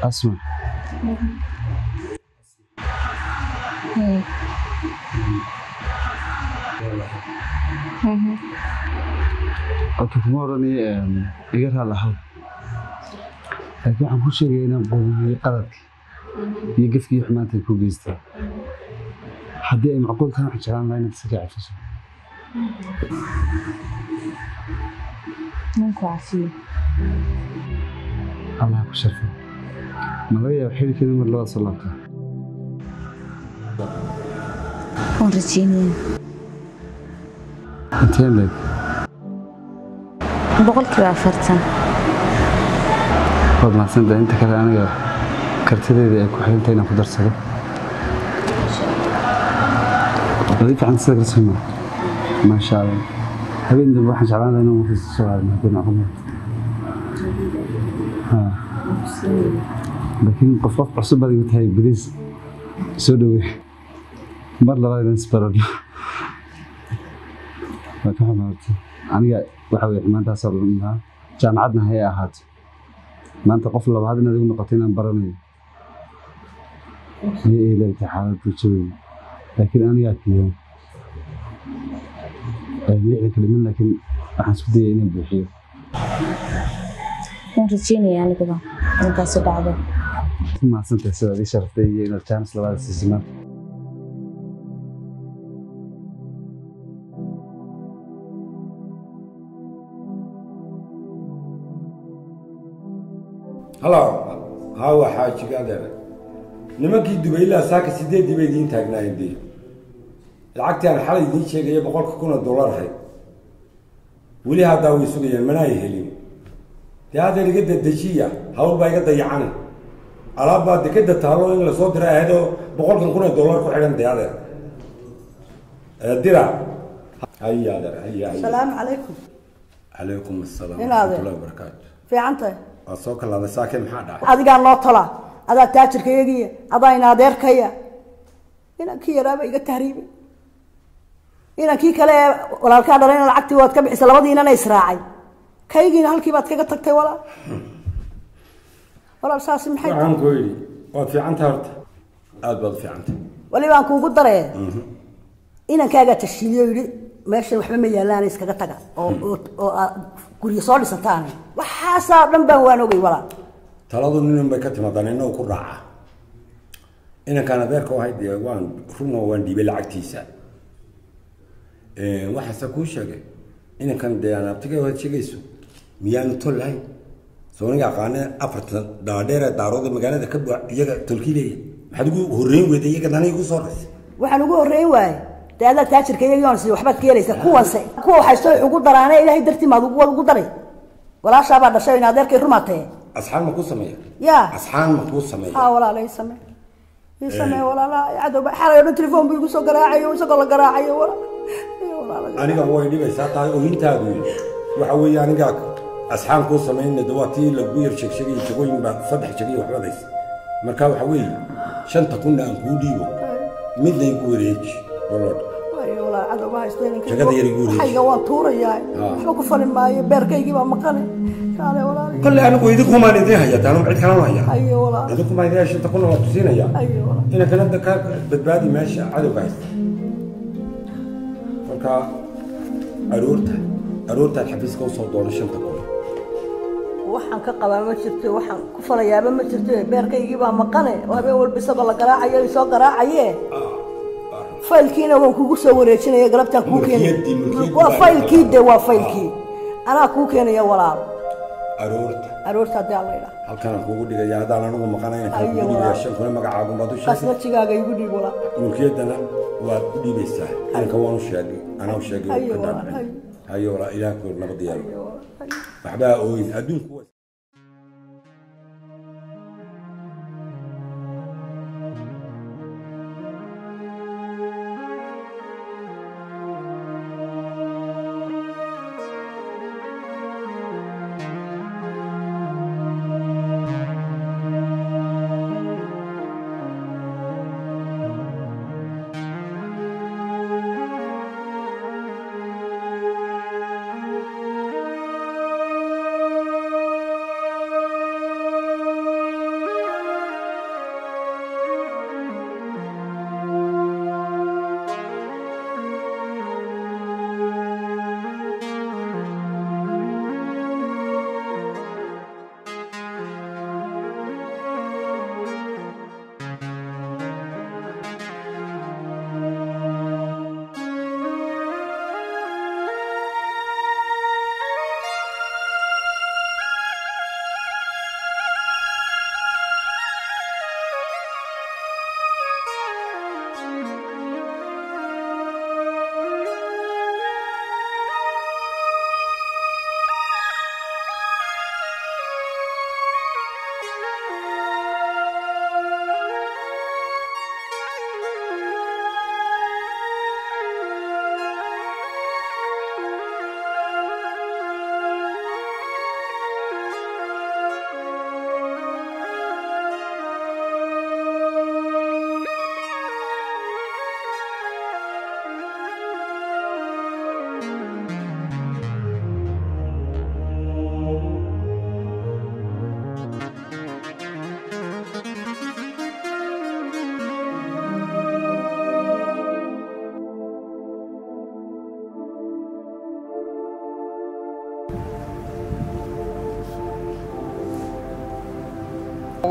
Asma. Okay, kuma oranay iga raali ahow, laakiin waxaan ku sheegaya inaan qowmiyey qaladkii iyo gefkii xumaanta ku geystay. Haddii ay macquul tahay, waxaan jeclaan lahaa inaad iska cafiso. Ninku cafiyo. Allah ku sharfo. Ma laga yaaba xilkeeda mar labaad soo laabtaa? Waan rajeynaya. Intee leeg? 40%. Waad mahadsantahay. Inta kale aniga kartideeda ay ku xirantahay inaan ku darsado. Wadi fiican sida kala soo. Maasha Allah. Habeen dambe waxaan jeclaan lahaa inaan waqti soo aadno haddii macquul yahay. Haa. Laakiin qof qof cusub baad igu tahay, bariis soo dhowey. Mar labaad inaan isbarano. Waa ka xumaatay. Aniga waxa weeye xumaantaasoo dhan lahaa. Jaamacadna hay ahaato. Maanta qof labaad inaad igu noqoto inaan baranayo. Iyo ilaahay xaalad bulshadooda. Laakiin anigaa kiyo. 60 kaliman, laakiin waxaan isku dayay inaan buuxiyo. Waan rajeynaya aniguba intaasu dhacdo. Ku mahadsantahay sidaad ii sharaftay iyo inaad chance labaad siisay maanta. Halo, hawa xaajiga adeer, nimankii Dubaylaha saaka 8-dii bay idiin taagnaayeen. Dee lacagtii aan xalay idiin sheegaya 100,000 oo dollar ahayd weli haddaa way sugayaan, mana ay helin. Dee adeer iga dedejiya, hawl baa iga dayacane, alaab baa dekeda taalo in lasoo diray ahayd oo 100,000 oo dollar ku xidhan. Dee adeer dira. Haya adeer, haya haya. Salaamu calaykum. Calaykum asalaam In adeer. Waraxmatullahi wabarakaatu. Fiican tahay? Waa soo kalaaday saake, maxaa dhacay? Adigaa noo tola, adaa taajirkayagiya, adaa in adeerkaya. Inankii yaraaba iga tahriibay, inankii kale ee walaalkaa dhalayna lacagtii waad ka bixisay, labadiinana israacay, kaygiina halkii baad kaga tagtay. Walaal, walaal, saasi maxay tahay? Waxaan ku yidhi waad fiicantahay horta, aad baad u fiicantahay. Weli baan kuugu daree, inankaagaa tashiiliyo yidhi meeshan waxba ma yaalaan, iskaga taga oo aad guryo soo dhisataan. Waxaasaa dhan baan waan ogay, walaal. Taladu nin bay ka timaadaa, nina uu ku raaca. Inankaan adeerka u ahayd dee waan runoo waan dhiibay lacagtiisa. Waxaase kuu sheegay inankan dee aan abtiga waad sheegayso miyaanu tol lahayn? Sooniga aqaane afartan dhaadheer ee daarooda magaalada ka buuc iyaga tolkii leeyahay, maxaad ugu horreyn weyday iyaga dana igu soo raysay? Waxaan ugu horreyn waayey dee adaa taajirka iyagii si waxbaad ka helaysaa, kuwanse kuwa waxay soo ugu daraane Ilaahay dartii maad ugu waad ugu daray. Walaashaabaa dhashay, in adeerkay rumaatee. Asxaan ma kuu sameeya? Ya. Asxaan ma kuu sameeya? Haa walaala, ii samee, ii samee walaala. Cadowba xalay oo dhan telefoon buu igu soo garaacayo, isagoo la garaacayo, walaal iyo walaala. Aniga way dhibaysaa tahay oohintaadu. Waxa weeye aniga asxaan kuu samayna de waa tii lagu yar sheegsheegay jagooyin baa saddex jagay waxbaad haysa. Marka waxa weeye 5,000-na aan kuu dhiibo, midna igu wareeji bolodh. Waayo walaal, cadowba haysto inanka. Jagada yar igu wareeji. Waxayga waan tuurayaa, waxba ku fali maayo, beerkaygii baa maqane, kaale walaal. Kolley anigu idinkumaan idiin hayaa taanu cid kalena hayaa. Ayo walaal. Idinkumaan idiin haya, 5,000-na waan tusiinayaa. Ayo walaal. Inankana da ka badbaadi meesha cadowga haysta. Marka aroorta aroortaad xafiiska usoo doono 5,000. Waxaan ka qabaa ma jirto, waxaan ku falayaaba ma jirto, beerkaygii baa maqane oo habeen walba isagoo la garaacayo isoo garaacaye. Faylkiina waan kugu soo wareejinaya galabtaan kuu keenaya. Mulkiyaddii, mulkiyaddii waa baa faylkii de, waa faylkii anaa kuu keenaya walaal. Aroorta. Aroorta haddii Alla idhaa. Halkanaan kugu dhigaya haddaan anigu maqanayna kaan Ayo, kugu dhigaya. Walaal. 5,000 magacaagun baad u sheegay. Qasnajigaaga igu dhiib walaal. Mulkiyaddana waad u dhiibaysaa inanka, waan u sheegay, anaa u sheegay. Ayo, ka walaal, dhaadhicin. Ayo. Hayo walaal, ilaah ku nabad yeelo. Ayo walaal, ayo. Waxbaa ooyin adduunku waa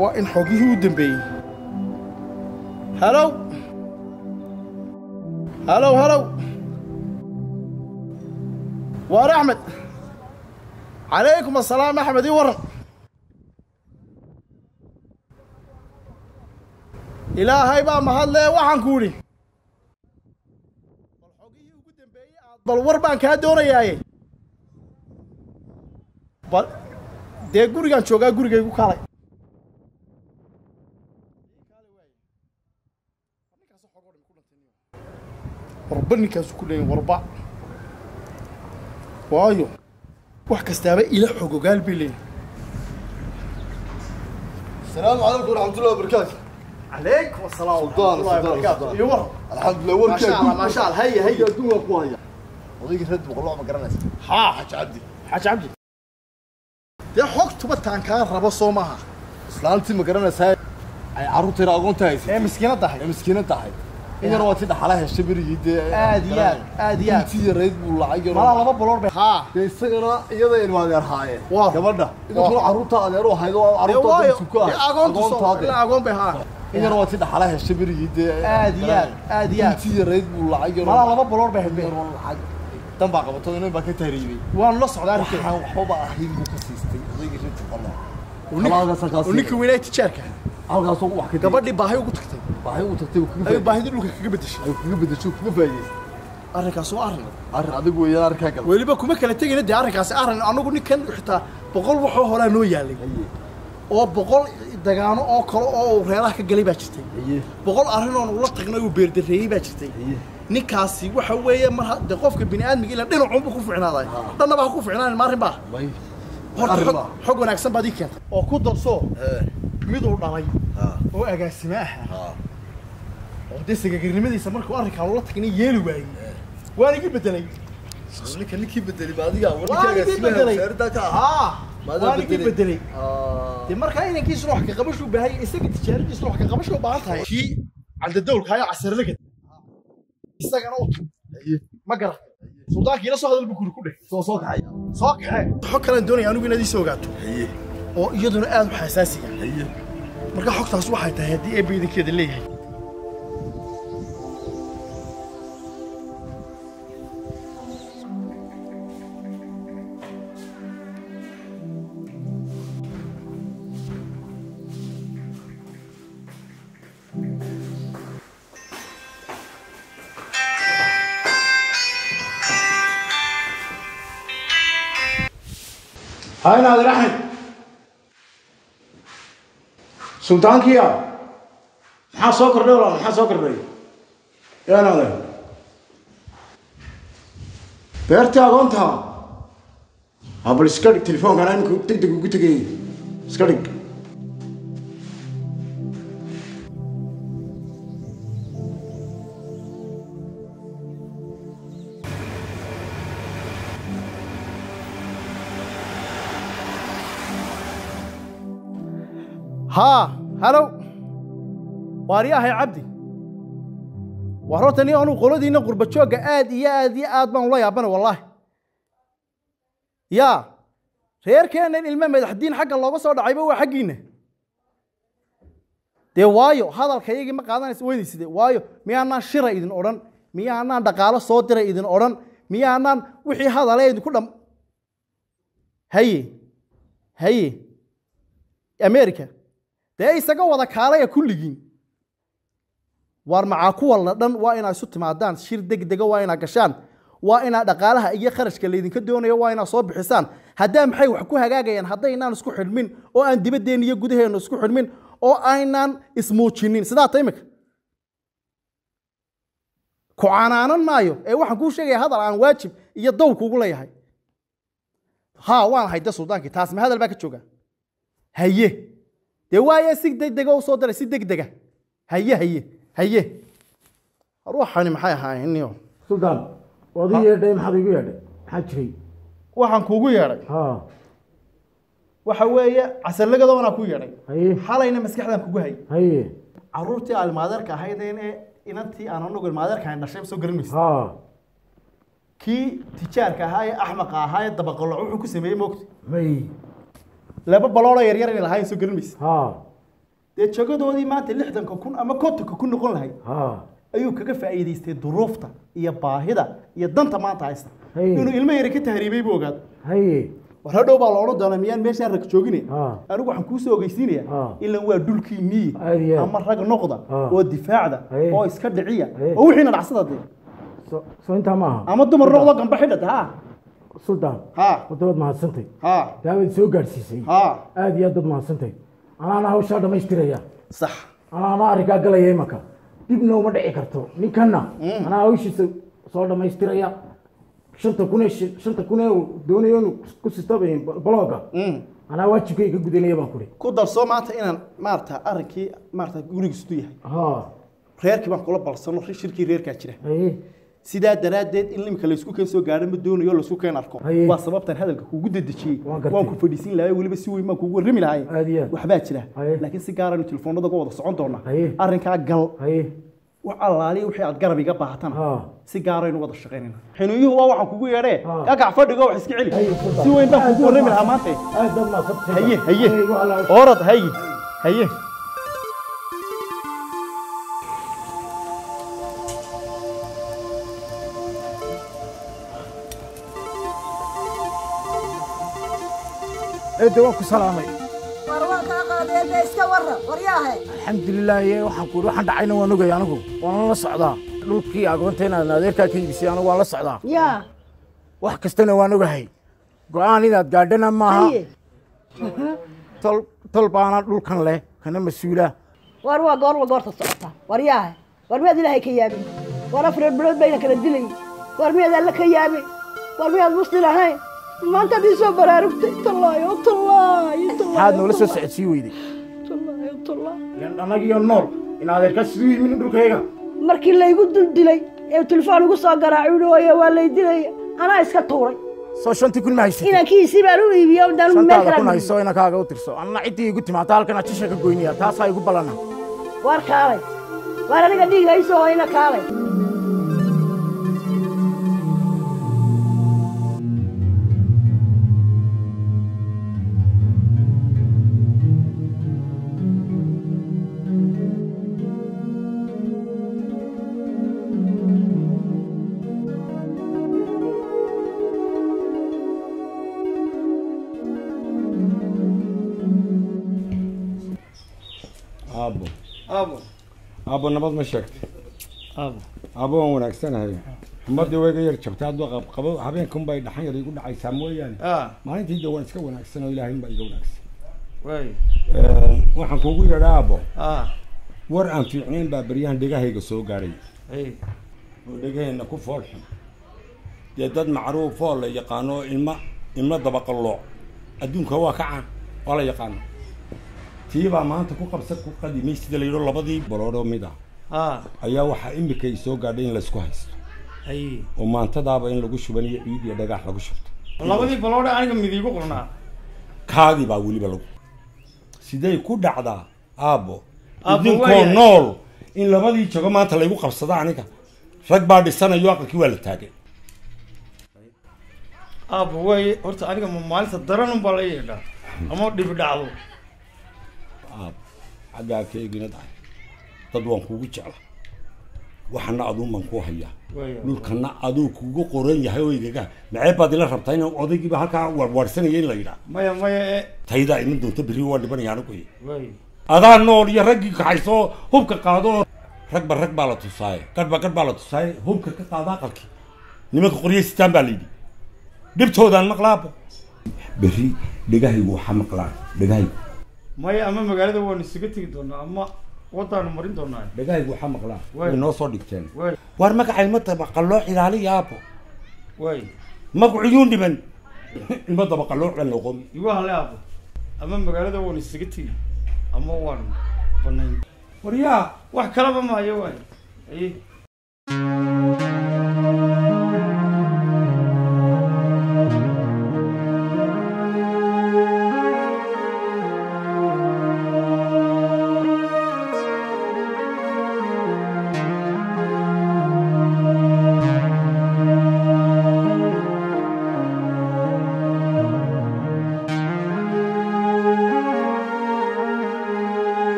Waa in xogihii u dambeeyey. Halow, halow, halow, waar Axmed. Calaykum assalaam Axmed, ii warran. Ilaahay baa mahadle. Waxaan ku idhi bal xogihii ugu dambeeyey aad bal war baan kaa doonayaaye. Bal dee gurigaan joogaa, gurigaygu kaalay. Warba ninkaasu ku leeyahay warba, waayo wax kastaaba ila xogogaal bay leeyihin. السلام عليكم ورحمة الله وبركاته. Calaykum asalaam. سلطان، سلطان، سلطان. Iyo war. الحمد لله. ما شاء الله، ما شاء الله. هيا هيا. adduunka ku haya. Odayga reer Boqorloo ma garanaysa? Haa. Xaaji Cabdi. Xaaji Cabdi dee xogtuba taan kaa rabo soo maaha? Islaantii ma garanaysaa ay carruurta yar agoonta haysatay? Ee miskiinad ahay. Ee miskiinad ahayd. In yar waa tii dhaxala heshay berigii dee. Aad iyo aad, aad iyo aad. Intii yarayd buu lacag yar. Malaa laba boloor bay haa. Dee isagana iyada ilma adeer haayeen. Waa. Gabadha. Idinkuna carruurta adeer u ahayd oo carruurta waayo dad isku ah. Dee agoontu soo ilaa agoon bay haa. In yar waa tii dhaxala heshay berigii dee. Aad iyo aad, aad iyo aad. Intii yarayd buu lacag yar. Malaa laba boloor bay ahayd. Yar oo lacag. Dan baa qabato inay baa ka tahriibay. Waanu la socdaa arrinkeeda. Waxaan waxbaba ahayn buu ka siistay odayga reer Boqorloo. Oo ninkii weynaa tijaarka halkaasoo wax ka gabadhii baahi ugu tagtay. Baahi ugu tagtay uu kaga ayuu faa'iiday. Baahidii dhulka kaga bedeshay. Ayuu kaga bedeshay, uu kaga faa'iidaystay. Arrinkaas waa arrin arrin adig weeyaan arrinkaa gala. Weliba kuma kala tegayna dee. Arrinkaasi arrin anagu ninkan xitaa 100 waxoo horaa noo yaalay oo 100 dagaano oo kale oo uu reeraha ka galay baa jirtay. 100 arrin oon ula tagnay uu beerdareeyey baa jirtay. Ninkaasi waxa weeye mar dee qofka bini aadmiga ila dhinacuunbu ku ficnaaday, dhannaba ha ku ficnaanin ma arrin baa. May. Horta Arrin xog baa. Xog wanaagsan baad ii keentay oo ku darso miduu dhalay oo agaasime ahaa oo dee sagagarnimadiisa markuu arrinkaan ula tagnay yeeli waayey, waan igi bedelay. Ninka ninkii bedelay ba adiga war waan ninkii igi bedelay. Wasaaradda ka ahaa. Haa. Maadaa waan igi bedelay? Bedelay dee. Markaa inankiisuna wax ka qabashu baahay, isaga tijaaradiisuna wax ka qabashu u baahan tahay. Kii caldadowlka ayaa casarlaga isagana u tag, ma garan. Suldaankii ila soo hadal buu kuri ku dheh. Soo kaxaya. Soo kaxe. Xog kalaan doonaya anigu inaad iisoo ogaato oo iyaduna aad u xasaasiga. Marka xogtaas waxay tahay haddii eebba idinkeeda leeyahay. Hay Naadir Axmed, suldaankiya, maxaa soo kordhay walaal? Maxaa soo kordhay yaa Naadir? Beertii agoonta ha bal iska dhig telefoonkan, imika deg deg ugu tegay, iska dhig. Haa, halow, waaryahay Cabdi. War horta nin anuu qoladiina qurba joogga aad iyo aad iyo aad baan ula yaabana wallaahi. Yaa reerkeennan ilmo madaxdiin xagga looga soo dhacayba waa xaggiinna dee. Waayo hadalka iyagii ma qaadanaysa weynayside. Waayo miyaanaan shira idin odhan? Miyaanaan dhaqaalo soo diray idin odhan? Miyaanaan wixii hadale idinku dham? Haye haye, America dee isaga wada kaalaya kulligiin. Waar macaa kuwa la dhan waa inaa isu timaadaan, shir degdega waa inaa gashaan, waa inaa dhaqaalaha iyo kharashka laydinka doonayo waa inaa soo bixisaan. Haddaa maxay wax ku hagaagayaan haddaynaan isku xidhmin oo aan dibadeenna iyo gudaheennu isku xidhmin oo aynaan ismuujinin? Sidaa ta imika ku canaanan maayo ee waxaan kuu sheegaya hadal aan waajib iyo dow kugu leeyahay. Haa, waan ahay de suldaankii. Taas ma hadal baa ka jooga? Haye dee, waaye si degdega u soo diray, si degdega. Haye haye haye, ruuxani maxay ahaayeen niyo? Suldaan, waad ii yeedhay, maxaad iigu yeedhay? Maxaa jiray? Waxaan kuugu yeedhay haa waxa weeye casalagada wanaa ku yeedhay. Haye. Xalayna maskaxdaan kugu hayay. Haye. Carruurtii aan ilmaadeerka ahaydeen ee inantii aan anagu ilmaadeerka ahayn dhashay soo garan maysa? Haa. Kii tijaarka ahaa ee axmaqa ahaa ee dabaqaloc wuxuu ku sameeyey moogta? May. Laba balooloo yaryar inay lahaayeen soo garan maysa? Haa. Dee jagadoodii maanta 60,000 ama 50,000 noqon lahayd ayuu kaga faa'iidaystay duruufta iyo baahida iyo danta maanta haysta. Inuu ilmo yar ka tahriibay buu ogaaday. War hadhow baa la odhan doonaa miyaan meeshaan rag joogine. Anigu waxaan kuu soo ogeysiinayaa ilan waa dhulkiinnii ama rag noqda oo difaacda oo iska dhiciya oo wixiina dhacsada dee. Soo intaa maaha. Ama dumar noqdo gamba xidhata ha. Suldaan. Wadda waad mahadsantay. Daawaad soo gaadhsiisay. Aad iyo aad baad mahadsantay. Anaana hawshaa dhammaystiraya. Sax. Anaana arrinkaa galaya imaka. Dibna uma dhici karto. Ninkanna anaa hawshiisa soo dhammaystiraya. 5,000 ee uu doonayo inuu ku sisto balooga. Anaa waajibkayga ka gudanaya baan kuri. Ku darso maanta inaan maarata arrinkii maarata gurigiisu yahay. Reerkii baan kula balsano shirkii reerkaa jira. Sidaa daraaddeed in limka laysku keen soo gaadho ma doonayo laysku keen arko. Waa sababtan hadalka kugu dedejiyey. Waan ku fadhiisin lahaa weliba si weyn baan kugu warrami lahay. Waxbaa jira. Laakiin si gaar ah telefoonada uga wada socon doonaa. Arrinkaa gal. Wax allaaliya wixii aad garab iga baahatana si gaar aynu wada shaqaynayna. Xinuyuhu waa waxaan kugu yeedhee. Kakac fadhigo wax iska celi. Si weyn baan kugu warrami lahaa maanta. Haye haye. Orod haye. Haye. Eedda waan ku salaamay. War waan kaa qaaday eedda iska warra waryaahe. Alxamdulillaah waxaan ku waxaan dhacayna waan ogay anigu. Waan la socdaa. Dhulkii agoonta inaad adeerkaa ka iibisay anigu waan la socdaa. Yaa. Wax kastana waan ogahay. Go'aan inaad gaadhana maaha. Tol baana dhulkan leh kana mas'uula. War waa goor goorta socota. Waryaahe. War miyaad Ilaahay ka yaabin? War 4 bilood bayna kala dilay. War miyaad Alle ka yaabin? War miyaad muslim ahayn? Maanta hadii soo baraarugtay tallaayo tallaayo tallaayo. Maxaad noola soo socodsii weyday? Tallaayo tallaayo. Ilan annagiyo nool in adeerkaa siduu yimid dhulkayga. Markii laygu dul dilay ee telefoon ugu soo garaacay wuxuu hooyo waa lay dilay anaa iska tuuray. Soo 5,000 ma haysatid? Inankiisii baan u iibiyey oo daan meel kale. 5,000 hayso inankaaga u tirso. Anna ciddii igu timaata halkan aad jisha ka goynaya taasaa igu ballana. War kaalay. War aniga dhiig hayso hooyna kaalay. Aabbo nabad ma sheegtay? Aabbo waan wanaagsanahay. Xumadii way iga yar jabtay hadduu qabqabo habeenkan bay dhaxan yar igu dhacaysaa mooyaane. Maalintii de waan iska wanaagsan oo Ilaahay baa iga wanaagsan. Waxaan kuugu yeedhaa aabbo. War aan fiicnayn baa baryahan dhegahayga soo gaadhay. Oo dhegaheenna ku fool xun. Dee dad macruuf oo la yaqaano ilma dabaqallooc. Adduunka waa ka caan waa la yaqaano. Tii baa maanta ku qabsa ku qadimay sida la yidho labadii baloodoo mid ah. Ayaa waxaa imika ay soo gaadhay in laysku haysto. Oo maantadaaba in lagu shubanayo ciid iyo dhagax lagu shubto. Labadii baloodhe aniga mid iigu qornaa. Kaagii baa weliba lagu. Sidee ku dhacdaa aabbo? Idinkoo nool in labadii jago maanta laygu qabsado aniga. Rag baa dhisanayo aqalkii waa la taagay. Aabbo waay horta aniga maalinta daran unbaa la yeedhaa ama dhibi dhacdo. Aabbo xaggaa ka eegina dhahay dad waan kuugu jeclaa waxana aduun baan kuu hayaa dhulkana aduu kugu qoran yahay oo igaga maceeb baad ila rabtaa inaan odaygiiba halkaa warwarsanaya in la yidhaa. Maya maya taydaa iman doonta berri waa dhibanaya anigu. Adaa nool iyo raggii kaxayso hubka qaado ragba rag baa la tusaaye gadhba gadh baa la tusaaye hubka ka qaada aqalkii nimanka qorye sitaan baa la yidhi dhibtoodaan maqlaabo berri dhegahaygu waxaa maqlaan dhegahaygu. Maya ama magaalada waanu isaga tegi doonaa ama wadaanu marin doonaa. Dhegahaygu waxaa maqlaan way noo soo dhigteen. War magaca ilma dabaqallooc ilaaliya aabbo. Magacuyuun dhiman ilma dabaqallooc baan noqon. Igu hale aabbo ama magaalada waanu isaga tegi ama waan banayn. Waryaa wax kalaba maayo waay.